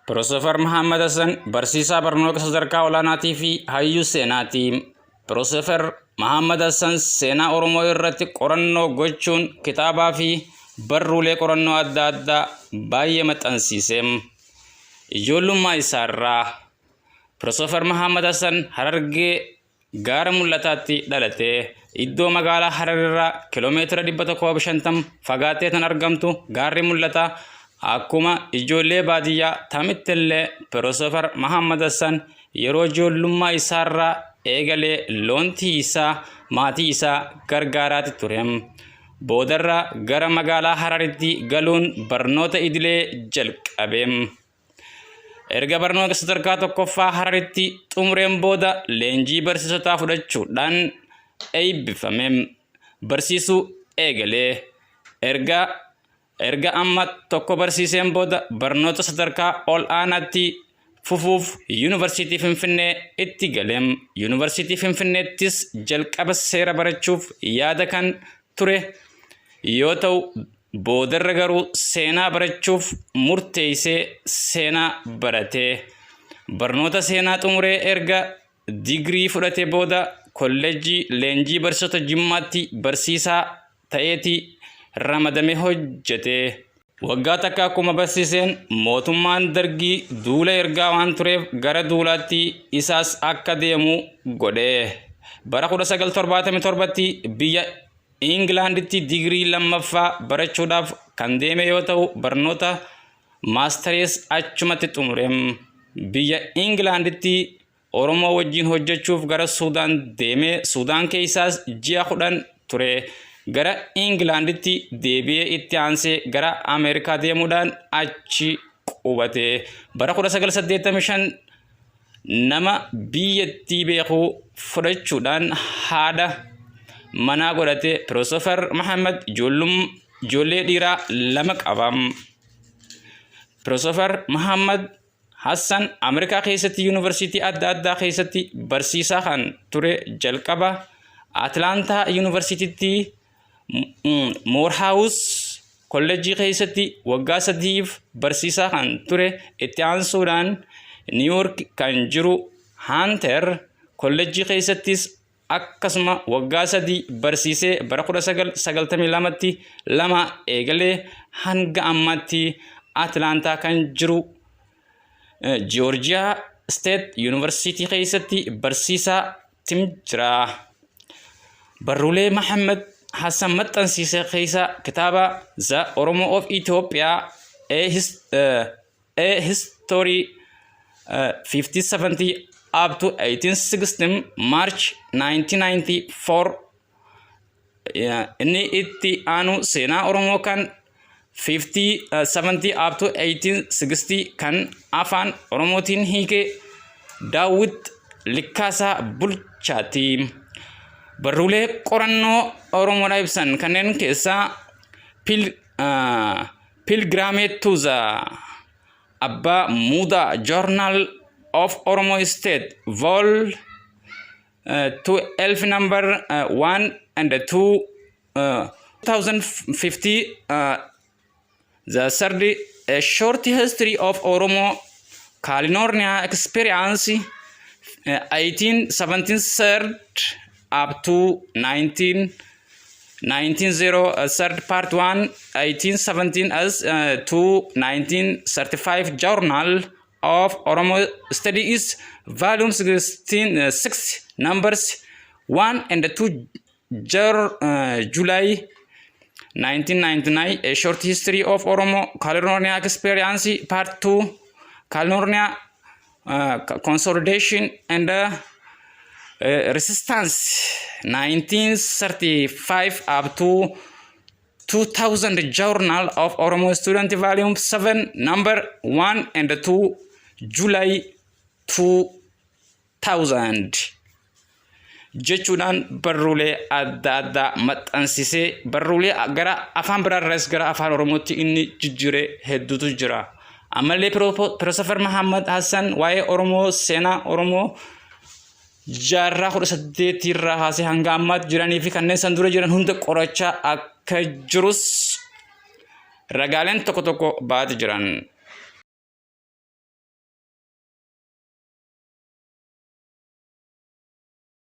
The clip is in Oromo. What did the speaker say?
Piroofeesar Mahammad Hassan barsiisaa barnoota sadarkaa olaanaatii fi hayyuu seenaati. Piroofeesar Mahammad Hassan seenaa Oromoo irratti qorannoo gochuun kitaabaa fi barruulee qorannoo adda addaa baay'ee maxxansiise. Ijoollummaa isaarraa Piroofeesar Mahammad Hassan Harargee Gaara Mul'ataatti dhalate. Iddoo magaalaa Harar irraa kiloomeetira 150 fagaattee kan argamtu Gaarri Mul'ataa akkuma ijoollee baadiyyaa tamittillee Piroofeesar Mahammad Hassan yeroo ijoollummaa isaarraa eegalee loon tiisaa maatii isaa gargaaraati ture. Boodarra gara magaalaa Hararitti galuun barnoota idilee jalqabe. Erga barnoota sadarkaa tokkoffaa Hararitti xumureen booda leenjii barsiisotaa fudhachuudhaan eebbifame. Barsiisuu eegalee erga amma tokko barsiiseen booda barnoota sadarkaa ol aanaatti fufuuf Yuunivarsiitii Finfinnee itti gale. Yuunivarsiitii Finfinneettis jalqaba seera barachuuf yaada kan ture yoo ta'u boodarra garuu seenaa barachuuf murteessee seenaa barate. Barnoota seenaa xumuree erga digirii fudhate booda kolleejjii leenjii barsiisota Jimmaatti barsiisaa ta'eeti ramadamee hojjete. Waggaa takka akkuma barsiiseen mootummaan Dargii duula ergaa waan tureef gara duulaatti isaas akka deemu godhe. Bara 1977tti biyya Ingilaanditti digirii lammaffaa barachuudhaaf kan deeme yoo ta'u barnoota maastarees achumatti xumure. Biyya Ingilaanditti Oromoo wajjin hojjechuuf gara Suudaan deeme. Suudaan keessaas ji'a 10 ture. Gara Ingilaanditti deebi'ee itti aansee gara Ameerikaa deemuudhaan achi qubate. Bara 1985 nama biyyattii beeku fudhachuudhaan haadha manaa godhate. Piroofeesar Mahammad ijoollee dhiiraa lama qaba. Piroofeesar Mahammad Hassan Ameerikaa keessatti yuunivarsiitii adda addaa keessatti barsiisaa kan ture jalqaba Atlaantaa Yuunivarsiitiitti Moorhaawus kolleejjii keessatti waggaa sadiif barsiisaa kan ture, itti aansuudhaan Niiwuork kan jiru Haanter kolleejjii keessattis akkasuma waggaa 3 barsiisee bara 1992tti lama eegalee hanga ammaatti Atlaantaa kan jiru Jiyoorjiyaa Steet Yuunivarsiitii keessatti barsiisaa tim jira. Barruulee Mahammad Hassan maxxansiise keessa kitaaba The Oromo of Ethiopia, A History 1570 up to 1860, March 1994, inni itti aanu seenaa Oromoo kan 5070 up to 1860 kan afaan Oromootiin hiike Daawwit Likkaasaa Bulchaati. Barruulee qorannoo Oromoodhaa ibsan kanneen keessaa Pilgrimage to the Abbaa Muudaa, Journal of Oromo State, Vol 12 number 1 and 2, 2050, the third, A Short History of Oromo California Experience, 1873 up to 19 190, third part 1, 1817 as to 1935, Journal of Oromo Studies, volume 16, 6 numbers 1 and 2, July 1999, A Short History of Oromo California Experience part 2, California Consolidation and Resistance 1935 up to 2000, Journal of Oromo Student, Volume 7 number 1 and 2, July 2000 jechuudhaan barruulee adda addaa maxxansisee barruulee gara afaan biraarraas gara afaan Oromootti inni jijjiire hedduutu jira. Ammallee Piroofeesar Mahammad Hassan waa'ee Oromoo, seenaa Oromoo jaarraa 18rraa kaasee hanga ammaatti jiranii fi kanneen san dura jiran hunda qorachaa akka jirus ragaaleen tokko tokko baati jiran.